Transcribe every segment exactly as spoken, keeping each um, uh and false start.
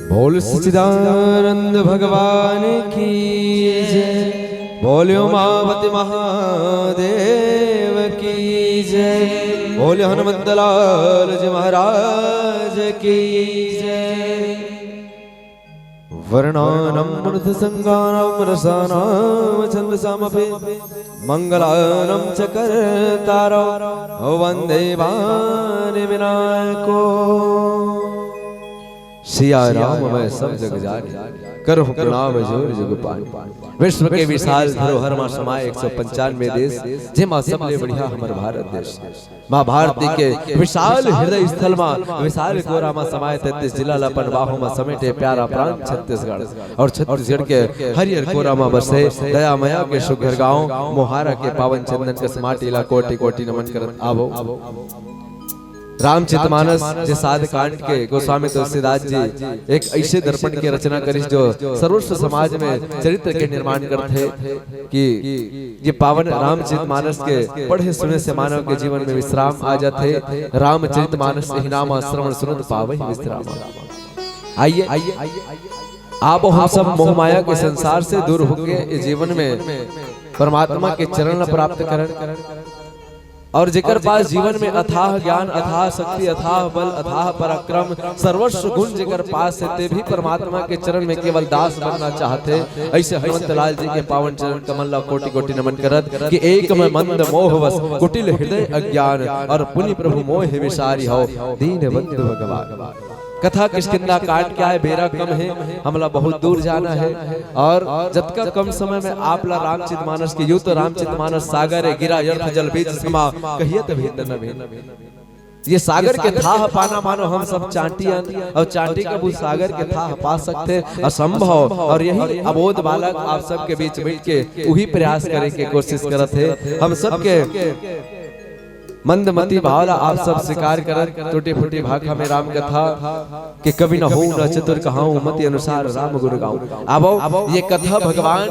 बोल सच्चिदानंद भगवान की जय। बोल उमापति महादेव की जय। बोल हनुमंत लाल जी महाराज की जय। वर्णानां मनुष्य संघानां रसानां छंदसामपि मंगलानां च कर्तारौ वंदे भवानी विनायकौ। सिया राम मैं सब जग जानी, करहूं प्रणाम जोर जुग पानी। विश्व के विशाल धरोहर मा समाय एक सौ पंचानवे देश, जेमा सबले बढ़िया हमर भारत देश। माँ भारती के विशाल हृदय स्थल मा, विशाल कोरा मा समाय तैंतीस जिला ला अपन बाहों मा समेटे प्यारा प्रांत छत्तीसगढ़। और छत्तीसगढ़ के हरियर कोरा मा बसे दया मया के सुघर गांव मोहारा के पावन चंदन कस माटी ला कोटि कोटि नमन करत आवो। रामचरितमानस जे सात कांड के गोस्वामी तुलसीदास जी एक ऐसे दर्पण के रचना करिस जो सर्वस्व समाज में चरित्र के निर्माण करथे कि ये पावन रामचरितमानस के पढ़े सुने से मानव के जीवन में विश्राम आ जाथे। रामचरितमानस ही नाम श्रवण सुनत पावहि विश्राम। आइए, आप हम सब मोह माया के संसार से दूर होके ये जीवन में परमात्मा के चरण ला प्राप्त करन। और जेकर पास जीवन में अथाह ज्ञान, अथाह शक्ति, अथाह बल, अथाह पराक्रम, सर्वस्व गुण जेकर पास है, ते भी परमात्मा के चरण में केवल दास बनना चाहथे। ऐसे हनुमंत लाल जी के पावन चरण कमल ला कोटि कोटि नमन करत कि एक मैं मंद मोहवश, कुटिल हृदय अज्ञान, और पुनि प्रभु मोहि विसारिहौ, दीन बंधु भगवान। कथा किष्किंधा कांड के आय, बेरा कम है, हमला बहुत दूर जाना है और जतका कम समय में आप ला रामचरितमानस के, यूं तो रामचरितमानस सागर है, गिरा व्यर्थ जल बीच समा, कहिए त भिन्न न भिन्न। ये सागर के थाह पाना मानो हम सब चांटी अन और चांटी कभू सागर के थाह पा सकथे, असंभव। और यही अबोध बालक आप सबके बीच बैठ के उही प्रयास करे के कोशिश करत हे। हम सबके मंदमती भाव ला आप सब स्वीकार करत, टूटी फूटी भाखा में राम कथा के कवि न होऊं न चतुर कहाऊं, मति अनुसार राम गुण गाऊं। आबो, ये कथा भगवान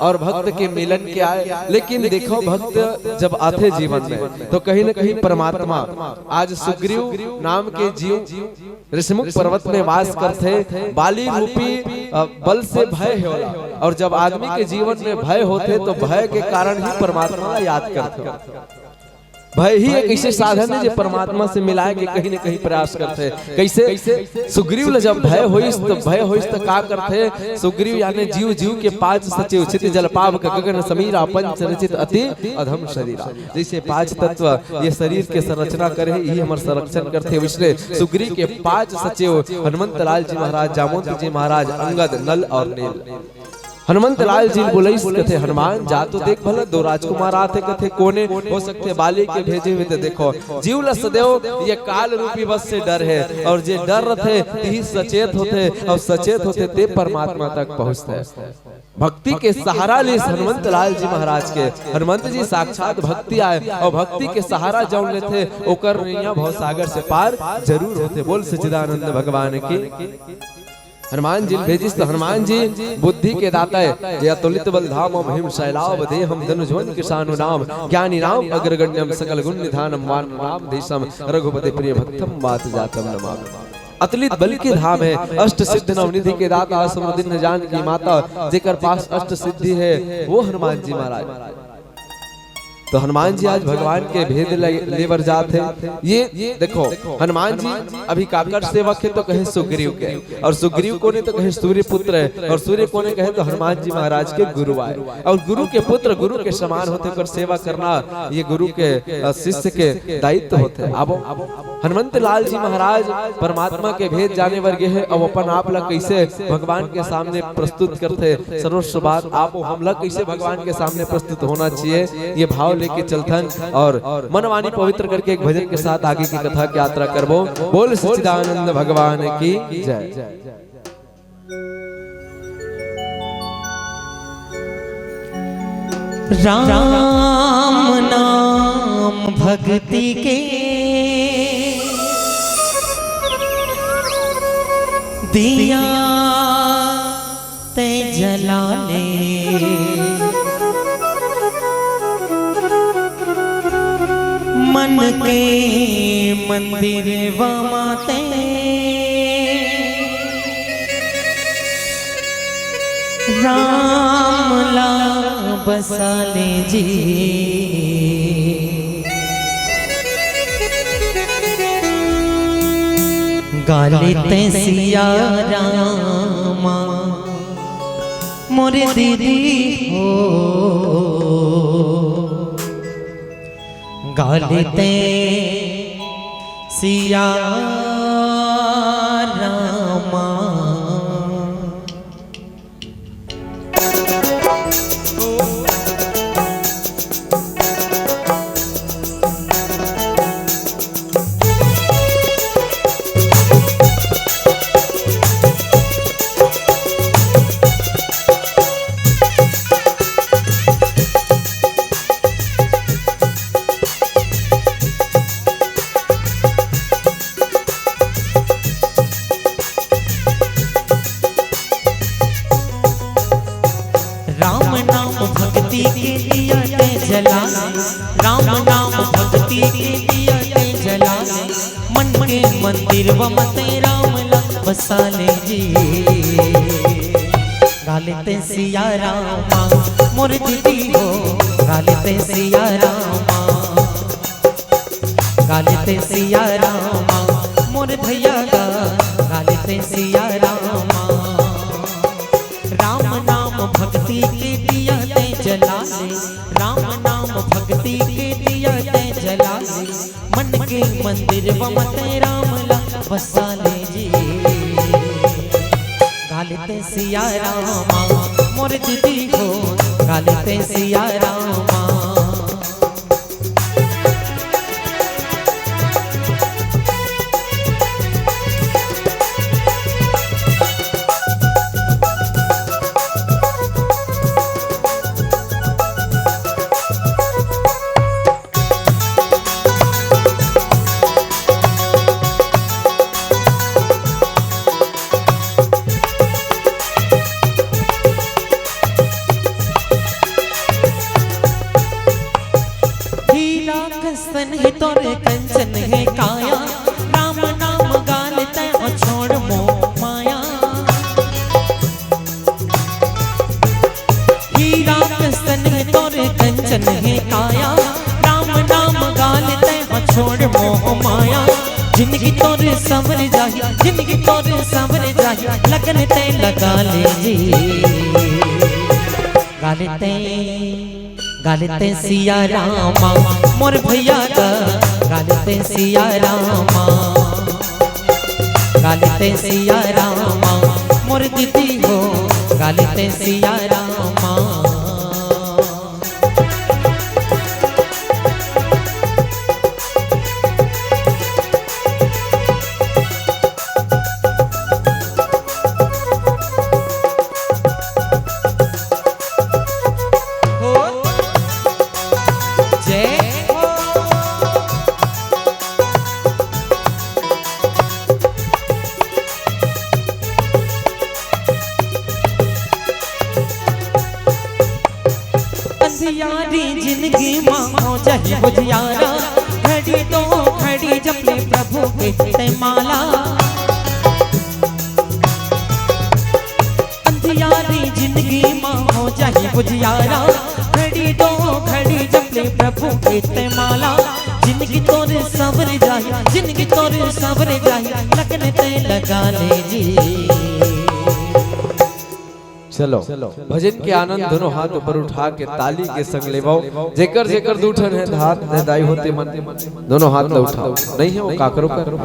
और भक्त के मिलन के आय, लेकिन देखो भक्त जब आथे जीवन में तो कहीं न कहीं परमात्मा, आज सुग्रीव नाम के जीव ऋषिमुख पर्वत में वास करथे, बाली रूपी, अ, बल से भय हे ओला। और जब आदमी के जीवन में भय होथे तो भय के कारण ही परमात्मा ला याद करथे। भय ही एक ऐसे साधन है जे परमात्मा से मिलाय के कहीं न कहीं प्रयास करथे। कैसे? सुग्रीव ल जब भय होइस त, भय होइस त का करथे? सुग्रीव यानी जीव, जीव के पांच सचिव, क्षिति जल पावक गगन समीरा, पंच रचित अति अधम शरीरा। जैसे पांच तत्व ये शरीर के संरचना करे हे, यही हमर संरक्षण करथे। वैसने सुग्रीव के पांच सचिव हनुमंत लाल जी महाराज, जामवंत जी महाराज, अंगद, नल और नील। हनुमंत लाल जी बोलइस, कथे, "हनुमान, जा तो देख भला, दो राजकुमार आथे।" कथे, "कोने हो सकथे बाली के भेजे हुए?" तो देखो, जीव ल सदैव ये काल रूपी वश से डर हे, और जे डर रथे, तिही सचेत होथे, और सचेत होथे, ते परमात्मा तक पहुंचथे। भक्ति के सहारा लिस हनुमंत लाल जी महाराज के। हनुमंत जी साक्षात भक्ति आय, और भक्ति के सहारा जौन लेथे, ओकर नैया भवसागर से पार जरूर होथे। बोल सच्चिदानंद भगवान की। हनुमान जी भेजिस त हनुमान जी बुद्धि के दाता हे, जे अतुलित बल धाम मम हिम शैलाव देहम धनुजवन कृशानु नाम ज्ञानी नाम अग्रगण्यम सकल गुण निधानम वान राम देशम रघुपति प्रिय भक्तम वात जातम नमामि। अतुलित बल के धाम हे, अष्ट सिद्ध नवनिधि के दाता समदिन जान की माता, जेकर पास अष्ट सिद्धि हे वो हनुमान जी महाराज। तो हनुमान जी आज भगवान के भेद ले, ले बर जात हे। ये देखो, हनुमान जी अभी काकर सेवक हे तो कहे सुग्रीव के, और सुग्रीव कोने तो कहे सूर्य पुत्र हे, और सूर्य कोने कहे तो हनुमान जी महाराज के गुरु आय, और गुरु के पुत्र गुरु के समान होथे, ओकर सेवा करना ये गुरु के, अ, शिष्य के दायित्व होथे। अब हनुमंत लाल जी महाराज परमात्मा के भेद जाने बर गे हे, अब अपन आप ला कैसे भगवान के सामने प्रस्तुत करथे, सर्वस्व बात आप हमला कैसे भगवान के सामने प्रस्तुत होना चाहिए, ये भाव लेके चलथन और मन वाणी पवित्र करके एक भजन के साथ आगे की कथा की यात्रा करबो। बोल सच्चिदानंद भगवान की जय। राम नाम भक्ति के दिया तैं जला ले। मन के मंदिर वमा तैं राम ला बसा ले जी। गा ले तैं सिया रामा मोर दीदी हो। गा ले तैं सिया रामा। राम नाम भक्ति के दिया तैं जला, राम नाम भक्ति के दिया तैं जला, मन के मंदिर व म तैं राम ला बसा ले जी। गा ले तैं सिया रामा मोर दीदी हो, गा ले तैं सिया रामा। गा ले तैं सिया रामा मोर भैया गा, गा ले तैं सिया रामा। राम नाम भक्ति के दिया तैं जला ले, राम नाम भक्ति के दिया तैं जला ले, मन के मंदिर व म तैं राम ला बसा ले जी। गा ले तैं सिया रामा मोर दीदी हो, गा ले तैं सिया रामा। हीरा कसन हे तोर कंचन हे काया, राम नाम गा ले तैं अउ छोड़ मोह माया। हीरा कसन हे तोर कंचन हे काया, राम नाम गा ले तैं अउ छोड़ मोह माया। जिनगी तोर संवर जाही, जिनगी तोर संवर जाही, लगन तैं लगा ले जी। गा ले तैं, गा ले तैं सिया रामा मोर भैया गा, गा ले तैं सिया रामा। गा ले तैं सिया रामा मोर दीदी हो, गा ले तैं सिया रामा। हो। जय हो। अंधियारी जिनगी मा हो जाही उजियारा, घड़ी दो घड़ी जप ले प्रभु के तैं माला। अंधियारी जिनगी मा हो जाही उजियारा, घड़ी दो घड़ी जप ले प्रभु के तैं माला। जिनगी तोर संवर जाही, जिनगी तोर संवर जाही, लगन तैं लगा ले जी। चलो, भजन के आनंद दोनों हाथ ऊपर उठा के ताली के संग लेवव। जेकर जेकर दू ठन हे हाथ दाई होते मन, दोनों हाथ ला उठाव। नहीं हे वो काकरो कर।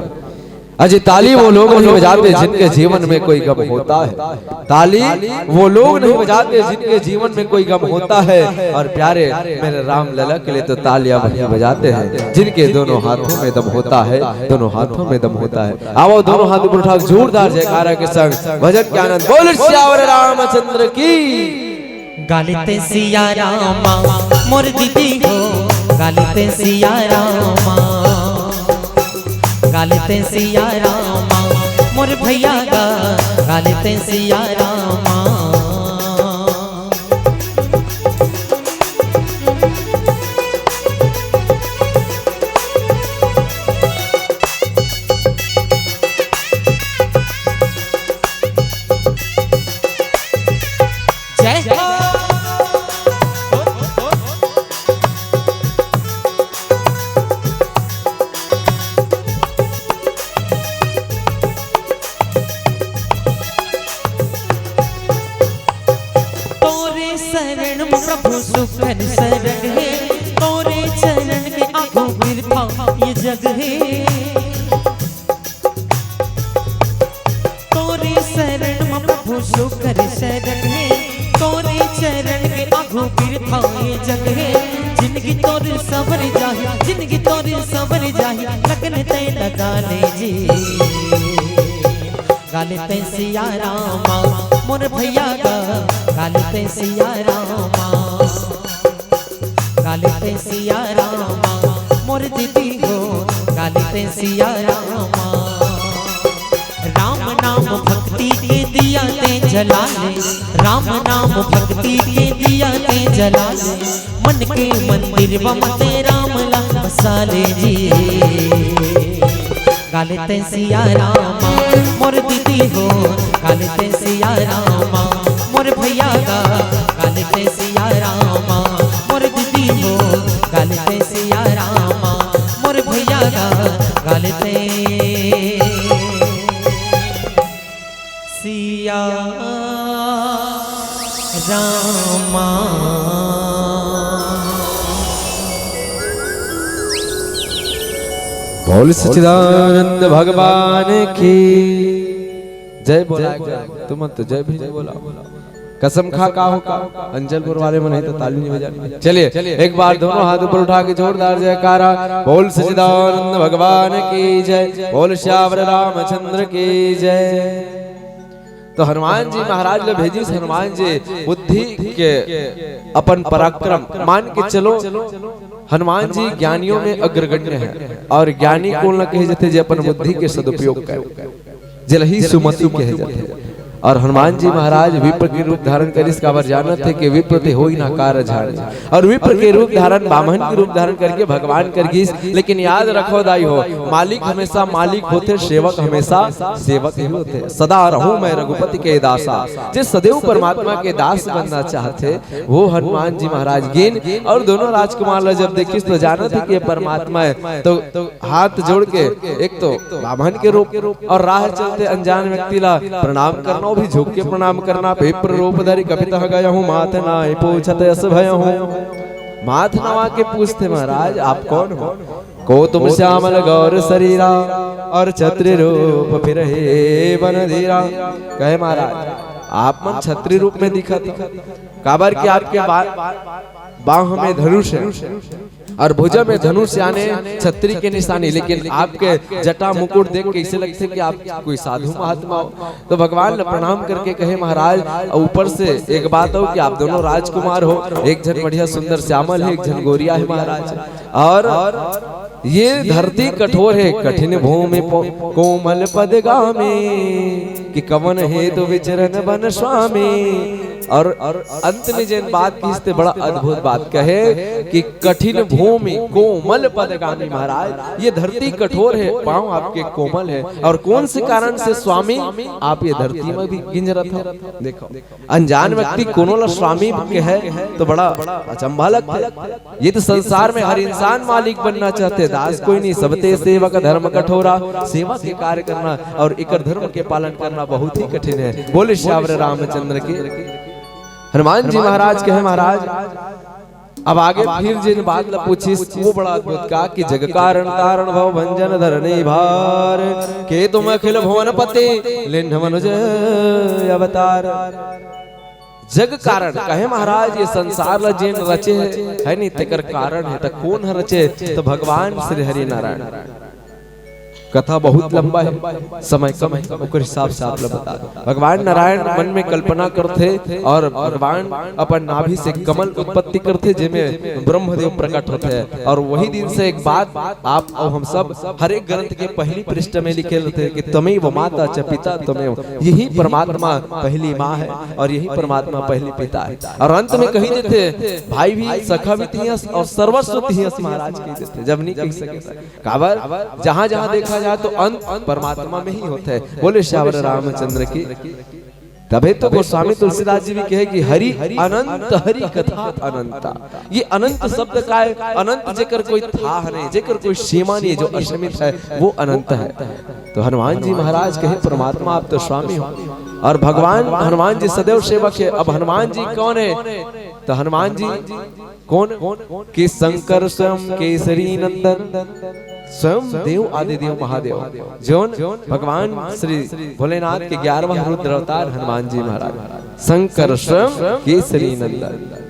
अजी, ताली वो लोग नहीं बजाते जिनके जीवन में कोई गम होता है। ताली वो लोग नहीं बजाते जिनके जीवन में कोई गम होता है। और प्यारे मेरे राम लला के लिए तो तालियां वही बजाते हैं जिनके दोनों हाथों में दम होता है, दोनों हाथों में दम होता है। आवव, दोनों हाथ ऊपर उठा के जोरदार जयकारा के संग भजन के आनंद। बोल सियावर रामचंद्र की। गा ले तैं सिया रामा मोर दीदी हो, गा ले तैं सिया रामा। गा ले तैं सिया रामा मोर भैया गा, गा ले तैं सिया रामा। शरण म प्रभु सुख कर सरग हे, तोरे चरण के आगू बिरथा ये जग हे। तोरे शरण म प्रभु सुख कर सरग हे, तोरे चरण के आगू बिरथा ये जग हे। जिनगी तोर सवर जाही, जिनगी तोर सवर जाही, लगन तै लगा ले जी। गा ले तै सिया रामा, मोर भैया गा, गा ले तै सिया रामा। गा ले तै सिया रामा, मोर दीदी हो, गा ले तै सिया रामा। राम नाम भक्ति के दिया तै जला ले, राम नाम भक्ति के दिया तै जला ले। मन के मंदिर म तै राम ला बसा ले जी। गा ले तै सिया रामा, मोर दीदी हो, गा ले तै सिया रामा, मोर भैया गा, गा ले तै सिया रामा, मोर दीदी हो, गा ले तै सिया रामा, मोर भैया गा, गा ले तै सिया रामा। बोल सच्चिदानंद भगवान की जय। बोला एक बार, तुम तो जय भी नहीं बोला। कसम खा का हो का, अंचलपुर वाले मन है तो ताली नहीं बजानी। चलिए एक बार दोनों हाथ ऊपर उठा के जोरदार जयकारा। बोल सच्चिदानंद भगवान की जय, बोल श्यावर रामचंद्र की जय। तो हनुमान जी महाराज ला भेजिस, हनुमान जी बुद्धि के अपन पराक्रम मान के चलो। हनुमान जी ज्ञानियों में अग्रगण्य है, और ज्ञानी कोन ला कहे जाथे? जे अपन बुद्धि के सदुपयोग करे, जेला ही सुमति कहे जाथे। और हनुमान जी महाराज विप्र के रूप धारण करिस, काबर जानत हे कि विप्र ते होई ना कारज हानि। और विप्र के रूप धारण, बामन के रूप धारण करके भगवान कर गिस। लेकिन याद रखो दाई हो, मालिक हमेशा मालिक होथे, सेवक हमेशा सेवक ही होथे। सदा रहूं मैं रघुपति के दासा, जे सदैव परमात्मा के दास बनना चाहथे, वो हनुमान जी महाराज गिन। और दोनों राजकुमार ला जब देखिस तो जानत हे कि ये परमात्मा है, तो हाथ जोड़ के एक तो बामन के रूप और राह चलते अनजान व्यक्ति ला प्रणाम करना, वो भी झुक के प्रणाम करना। विप्र रूप धरि कपितह गयहु माथ नाहि पूछत यस भयहु। माथ नवा के पूछथे, महाराज आप कौन हो? को तुम श्यामल गौर शरीरा और छत्री रूप फिरहे बन धीरा। कहे महाराज आप मन छत्री रूप में दिखत हो, काबर कि आपके बा-, बाह में धनुष है और भुजा में धनुष यानी छत्री के निशानी, लेकिन आपके जटा मुकुट देख के ऐसे लगथे कि आप कोई साधु महात्मा हो। तो भगवान ला प्रणाम करके कहे महाराज, ऊपर से एक बात हो कि आप दोनों राजकुमार हो, एक झन बढ़िया सुंदर श्यामल है, एक झन गोरिया है महाराज। और ये धरती कठोर है, कठिन भूमि पो-, कोमल पद गामी, कि कवन हेतु विचरन बन स्वामी। और अंत में जेन बात किहिस ते बड़ा अद्भुत बात कहे कि कठिन भूमि कोमल पद गामी महाराज, ये धरती कठोर है, पांव आपके कोमल है, और कौन से कारण से स्वामी आप ये धरती में भी गिंजरत हो? देखो, अनजान व्यक्ति कोनो ला स्वामी कहे तो बड़ा अचंभा लगथे। ये तो संसार में हर इंसान मालिक बनना चाहथे, दास कोई नहीं, सबते सेवक धर्म कठोरा। सेवा के कार्य करना और एकर धर्म के पालन करना बहुत ही कठिन है। बोले श्यावर रामचंद्र के। हनुमान जी महाराज कहे, महाराज, अब आगे फिर जिन बात ला पूछिस, वो बड़ा अद्भुत का कि जग कारण तारण भव भंजन धरनी भार, के तुम अखिल भुवन पति लिन्ह मनुज अवतार। जग कारण कहे महाराज, ये संसार ला जेन रचे है, है नी, तेकर कारण है। त कौन ह रचे? तो भगवान श्री हरि नारायण। कथा बहुत लंबा है, समय कम है, ओकर हिसाब से आप ला बता दो। भगवान नारायण मन में कल्पना करथे और भगवान अपन नाभि से कमल उत्पत्ति करथे, जेमे ब्रह्मदेव प्रकट होथे। और वही दिन से एक बात आप और हम सब हर एक ग्रंथ के पहली पृष्ठ में लिखे रहते हैं कि त्वमेव माता च पिता त्वमेव, यही परमात्मा पहली माँ है और यही परमात्मा पहली पिता है। और अंत में कही देथे, भाई भी, सखा भी तिहस और सर्वस्व तिहस, महाराज कही देथे, जब नहीं कही सके। काबर, जहाँ जहाँ देखा जाए तो अंत परमात्मा में ही होता है। बोले श्यावर रामचंद्र की। तभे तो गोस्वामी तुलसीदास जी भी कहे कि हरि अनंत, हरि कथा अनंता। ये अनंत शब्द का है, अनंत जेकर कोई थाह नहीं, जेकर कोई सीमा नहीं, जो असीमित है, वो अनंत है। तो हनुमान जी महाराज कहे, परमात्मा आप तो स्वामी हो, और भगवान हनुमान जी सदैव सेवक हे। अब हनुमान जी कौन हे? तो हनुमान जी कौन? कि शंकर स्वयं केसरी नंदन, स्वयं देव आदि देव महादेव, जोन भगवान श्री भोलेनाथ के ग्यारहवाँ रुद्र अवतार हनुमान जी महाराज, शंकर स्वयं केसरी नंदन।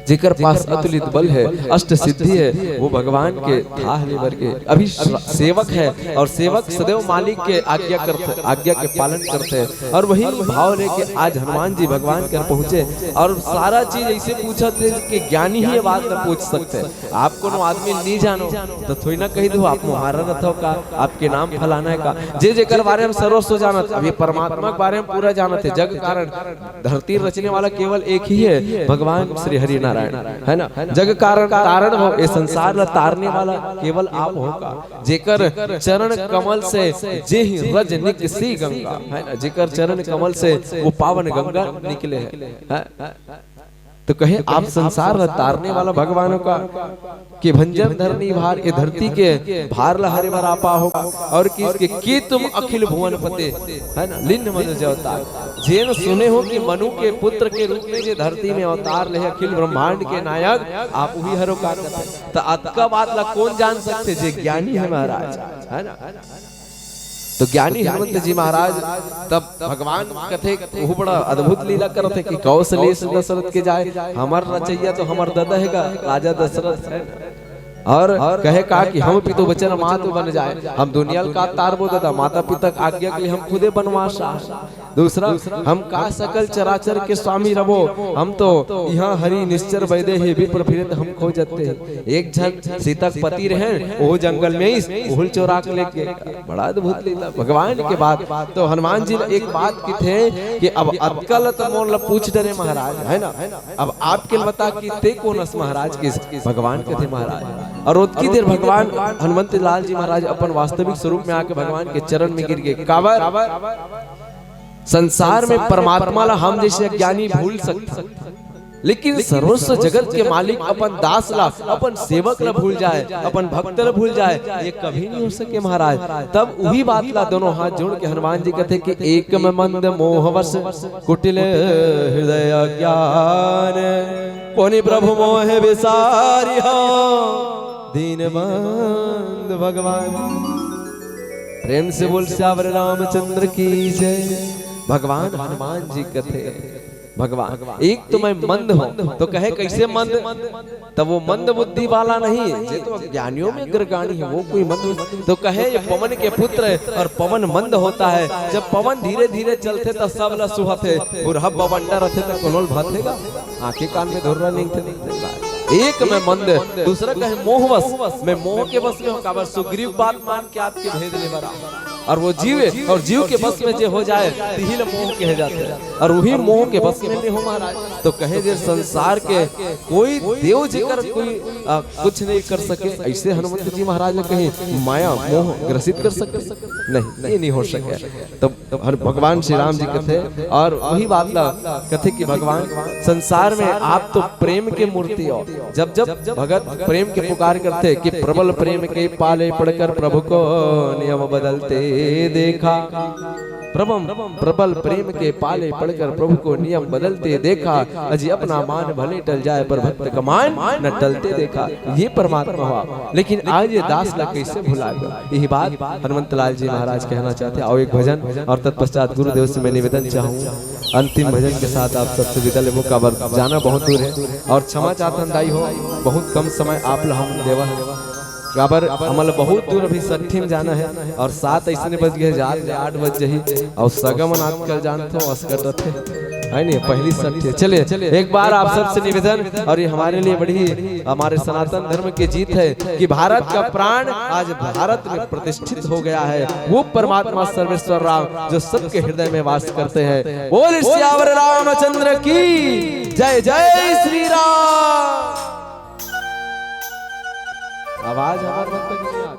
जेकर पास अतुलित बल हे, अष्ट सिद्धि हे, वो भगवान के थाह ले बर के अभी स-, सेवक हे, और सेवक सदैव मालिक के आज्ञा करथे, आज्ञा के पालन करथे। और वही भाव लेके आज हनुमान जी भगवान कर पहुंचे, और सारा चीज ऐसे पूछत हे कि ज्ञानी ही ये बात ल पूछ सकथे। आप कोनो आदमी नहीं जानो तो थोड़ी ना कह दो आप मोहारा रथव का, आपके नाम फलाना हे का। जे जेकर बारे में सर्वस्व जानत, अब ये परमात्मा के बारे में पूरा जानत हे, जग कारण धरती रचने वाला केवल एक ही हे, भगवान श्री हरि नारायण, है ना? जग कारण तारण हो, ये संसार ला तारने वाला केवल आप हो का। जेकर चरण कमल से जे ही रज निकसी गंगा, है ना? जेकर चरण कमल से वो पावन गंगा निकले हे, है? तो कहे आप संसार ला तारने वाला भगवान हो का, कि भंजन धरनी भार, ये धरती के भार ला हरे बर आपा हो, और कि इसके की तुम अखिल भुवन पते, है ना, लीन मनुज अवतार। जेन सुने हो कि मनु के पुत्र के रूप में जे धरती में अवतार ले अखिल ब्रह्मांड के नायक, आप वही हरो का कथे। तो अतका बात ला कौन जान सकथे? जे ज्ञानी हे महाराज, है ना। तो ज्ञानी हनुमंत जी महाराज तब भगवान कथे, वो बड़ा अद्भुत लीला करथे कि कौशलेश दशरथ के जाय, हमर रचैया तो हमर ददा हे गा, राजा दशरथ हे। और कहे का कि हम पितु वचन मातु बन जाय, हम दुनिया ल का तारबो ददा, माता पिता के आज्ञा के लिए हम खुदे बनवास आए। दूसरा, हम का सकल चराचर के स्वामी रबो, हम तो यहाँ हरि निश्चर वैदेही विप्र फिरत हम खोजत हे। एक झन सीता के पति रहे, वो जंगल में इस, ओहू ल चोरा के लेके। बड़ा अद्भुत लीला भगवान के बात। तो हनुमान जी एक बात कथे कि अब अतका ल तो मोर ल पूछ डरे महाराज, है ना? अब आपके ल बता कि ते कौन अस महाराज के? भगवान कथे महाराज। और ओतकी देर भगवान हनुमंत लाल जी महाराज अपन वास्तविक स्वरूप में आके भगवान के चरण में गिर गए। काबर? संसार में परमात्मा ला हम जैसे अज्ञानी भूल सकथन, लेकिन सर्वस्व जगत के मालिक अपन दास ला, अपन सेवक ला भूल जाए, अपन भक्त ला भूल जाए, ये कभी नहीं हो सके महाराज। तब वही बात ला दोनों हाथ जोड़ के हनुमान जी कथे कि एक में मंद मोहवश कुटिल हृदय ज्ञान, पुनि प्रभु मोहि बिसारिहौ दीनबंधु भगवान। प्रेम से बोल सियावर रामचंद्र की जय। भगवान हनुमान जी कथे, भगवान, एक तो मैं मंद हूँ, तो कहे कैसे मंद? तब वो मंद बुद्धि वाला नहीं, ये तो ज्ञानियों में अग्रगाणी है, वो कोई मंद। तो कहे ये पवन के पुत्र है और पवन मंद होता है। जब पवन धीरे धीरे चलथे त सब ला सुहथे, बुढ़ा बवंडा रथे त कोनो ल भाथे गा, आंखे कान में धुर्रा नहीं थे। एक मैं मंद, दूसरा कहे मोहवश, मैं मोह के वश में हूँ, काबर सुग्रीव बात मान के आपके भेद ले बरा। और वो जीव, और जीव के वश में जे हो जाए, तिही ल मोह कहे जाथे। और वही मोह के वश में मैं हूँ महाराज। तो कहे जे संसार के कोई देव जेकर कोई, आ, कुछ नहीं कर सके, ऐसे हनुमंत जी महाराज ने कहीं माया मोह ग्रसित कर सके? नहीं, ये नहीं हो सके। तो हर भगवान श्री राम जी कथे, और वही बात ला कथे कि भगवान, संसार में आप तो प्रेम के मूर्ति हो। जब जब भगत प्रेम के पुकार करथे कि प्रबल प्रेम के पाले पड़कर प्रभु को नियम बदलते देखा, प्रभु, प्रबल प्रेम के पाले पड़कर प्रभु को नियम बदलते देखा, अजी अपना मान भले टल जाए पर भक्त का मान न टलते देखा। ये परमात्मा हुआ, लेकिन आज ये दास ला कैसे भुला गया? यही बात हनुमंत लाल जी महाराज कहना चाहते हैं। आओ एक भजन और तत्पश्चात गुरुदेव से मैं निवेदन चाहूँ, अंतिम भजन के साथ आप सबसे विदा लेबो, काबर जाना बहुत दूर है और क्षमा चाहतन दाई हो, बहुत कम समय आप ला हम देवा है, काबर हमन ला बहुत दूर अभी सट्ठी में जाना है और सात ऐसने बज गए, जात ले आठ बज जाही और सगा मन आजकल जानथो असकर रथे, है नहीं, पहली सट्ठी। चलिए, एक बार आप सबसे निवेदन, और ये हमारे लिए बड़ी, हमारे सनातन धर्म की जीत है कि भारत का प्राण आज भारत में प्रतिष्ठित हो गया है। वो परमात्मा सर्वेश्वर राम जो सबके हृदय में वास करते हैं। बोल सियावर रामचंद्र की जय, जय श्री राम। आवाज हमार बंद कर दीजिए आप।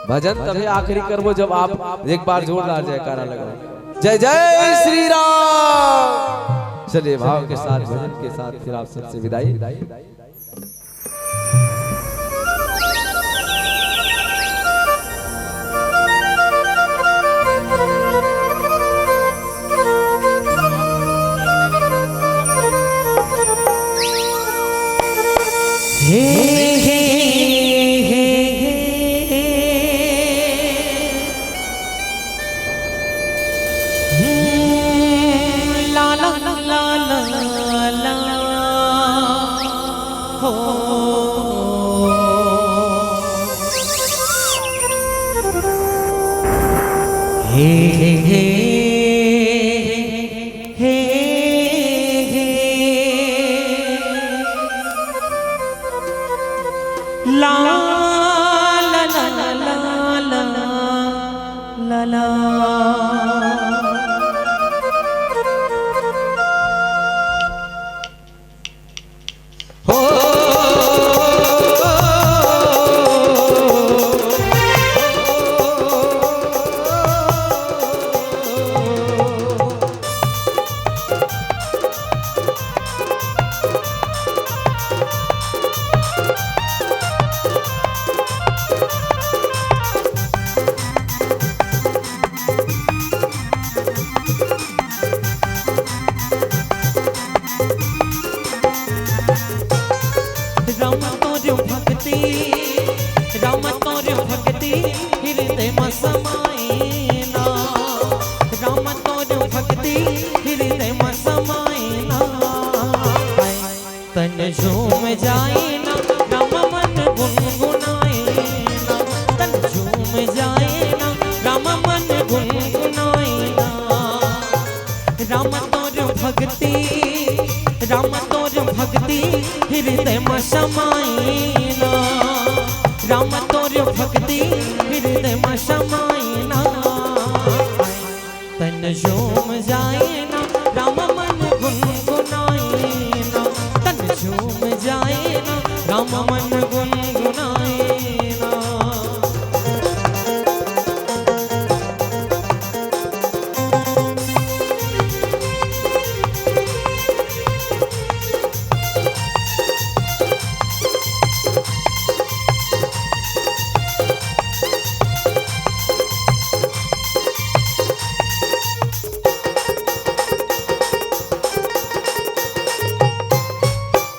भजन तभी आखिरी करबो जब आप एक बार जोरदार जयकारा लगाओ, जय जय श्री राम। चलिए भाव के साथ, भजन के साथ फिर आप सबसे विदाई। ला, ला, ला, ला, हो। हे, हे, हे, हे, हे। ला, ला, ला, ला, ला, ला। हो। राम तोर भक्ति, राम तोर भक्ति, हृदय म समाए ना। राम तोर भक्ति, हृदय म समाए ना। तन झूम जाए ना, राम मन गुनगुनाए ना। तन झूम जाए ना, राम मन गुनगुनाए ना। राम तोर भक्ति, राम तोर भक्ति, हृदय म समाए ना। राम तोर भक्ति, हृदय म समाए ना। तन झूम जाए ना, राम मन गुनगुनाए ना। तन झूम जाए ना, राम मन गुनगुनाए ना।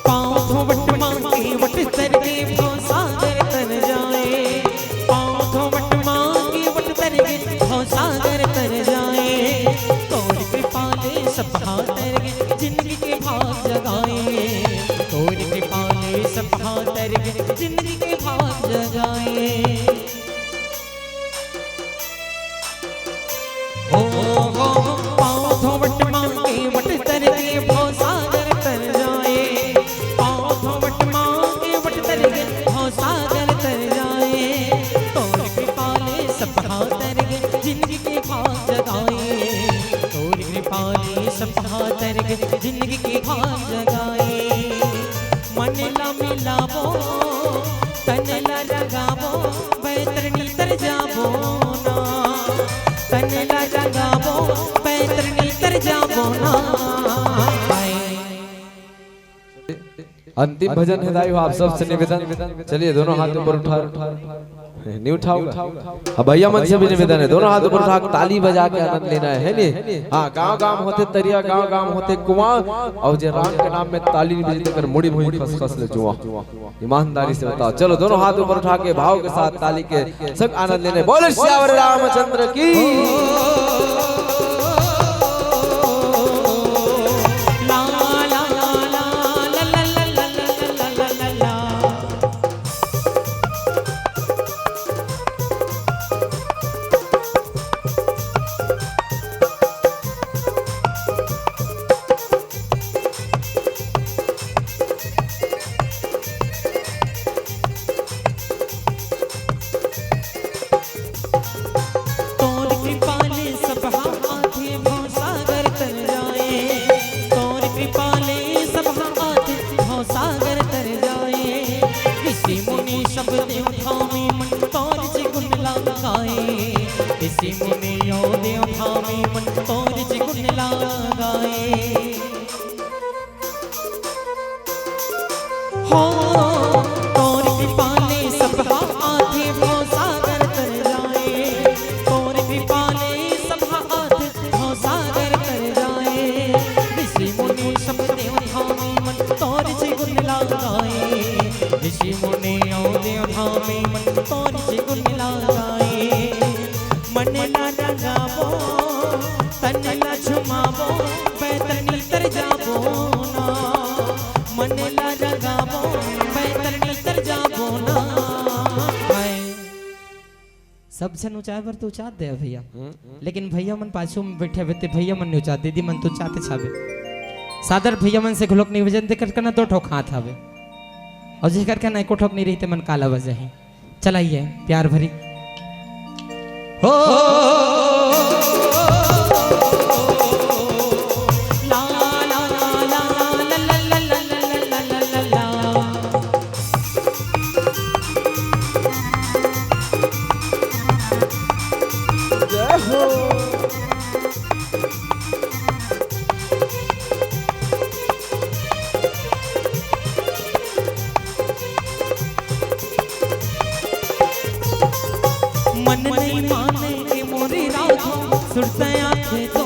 पाँव धोवत मांगे वट तर गे भवसागर तर जाए। पाँव धोवत मांगे वट तर गे भवसागर तर जाए। तोर कृपा ले सब भाव तर गे जिंदगी के भाग जगाए। तोर कृपा ले सब भाव तर गे जिंदगी के भाग जगाए। हो, हो, पाँव धोवत मांगे वट तर गे भवसागर तर जाए। पाँव धोवत मांगे वट तर गे भवसागर तर जाए। तोर कृपा ले सब भाव तर गे जिंदगी के भाग जगाए। तोर कृपा ले सब भाव तर गे जिंदगी के भाग जगाए। मन ला मिलाबो, तन ला रंगाबो, बैतरणी तर जाबो ना। तन ला रंगाबो, बैतरणी तर जाबो ना। अंतिम भजन हे दाई हो, आप सबसे निवेदन, चलिए दोनों हाथ ऊपर उठा, नहीं उठाओगा? अब भैया मन से भी निवेदन है, दोनों हाथ ऊपर उठा के ताली बजा के आनंद लेना है, है नी? हाँ, गांव गांव होथे तरिया, गांव गांव होथे कुआं, अउ जे राम के नाम में ताली नहीं बजही तेकर मुड़ी भुइं खसखस ले जुआं। ईमानदारी से बताओ, चलो दोनों हाथ ऊपर उठा के भाव के साथ ताली के संग आनंद लेने, बोले सियावर रामचंद्र की। तोर कृपा ले सब हा आथे भवसागर तर जाए। तोर कृपा ले सब हा आथे भवसागर तर जाए। ऋषि मुनि सब देव धामी मन तोर जे गुण ला गाए। ऋषि मुनि अउ देव धामी मन तोर जे गुण ला गाए। हो, तोर कृपा ले सब हा आथे भवसागर तर जाए। तोर कृपा ले सब हा आथे भवसागर तर जाए। ऋषि मुनि सब देव धामी मन तोर जे गुण ला गाए। ऋषि मुनि अउ देव धामी मन तोर जे गुण ला गाए। मन ला रंगाबो, तन ला झुमाबो, बैतरणी तर जाबो ना, मन ला रंगाबो, बैतरणी तर जाबो ना। हाय। सब झन उचाय बर तो उचात दे भैया, हम्म, हम्म। लेकिन भैया मन पाछू में बैठे हवे ते भैया मन नइ उचात, दीदी मन तो उचाते छाबे। सादर भैया मन से घलोक निवेदन दे करके ना दो ठोक हाथ हवे, अउ जेकर के ना एको ठोक नइ रहिते मन काला बजाही। चलाइए प्यार भरी। हो ला ला ला ला ला ला ला ला ला ला ला ला। जय हो। मन नइ माने ए मोरे राधा, सुरता आथे तो।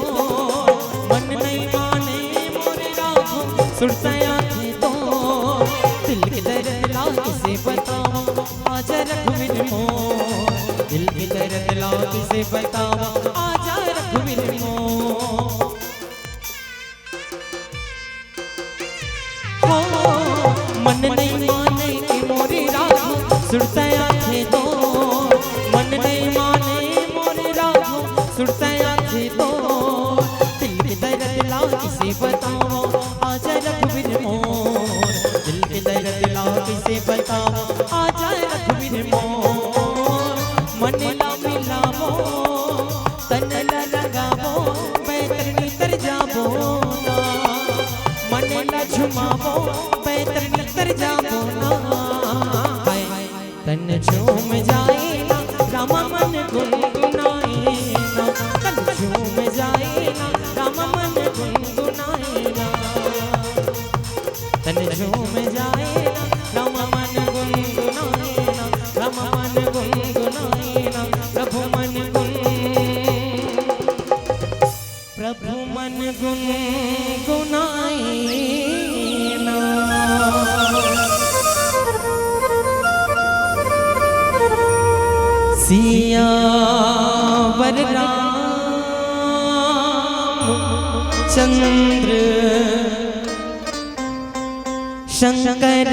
मन नइ माने ए मोरे राधा, सुरता आथे तो। दिल के दर्द ला कइसे बतावंव, आजा रघुवीर मोर। दिल के दर्द ला कइसे बतावंव, आजा रघुवीर मोर। हो, मन नइ माने ए मोरे राधा, सुरता आथे तो। मन नइ माने ए मोरे राधा, सुरता आथे तो। दिल के दर्द ला कइसे बतावंव, आजा रघुवीर मोर। दिल के दर्द ला कइसे बतावंव, आजा रघुवीर मोर। मन ला मिलाबो, तन ला रंगाबो, बैतरणी तर जाबो ना। मन ला झुमाबो, बैतरणी तर जाबो ना। हाय। तन झूम जाए ना, रामा मन गुनगुनाए ना। तन झूम जाए ना, रामा मन गुनगुनाए ना। तन झूम जाए ना, रामा मन गुनगुनाए ना। रामा मन गुनगुनाए ना, प्रभु मन गुन, प्रभु मन गुनगुनाए ना। सियावर रामचंद्र शंकर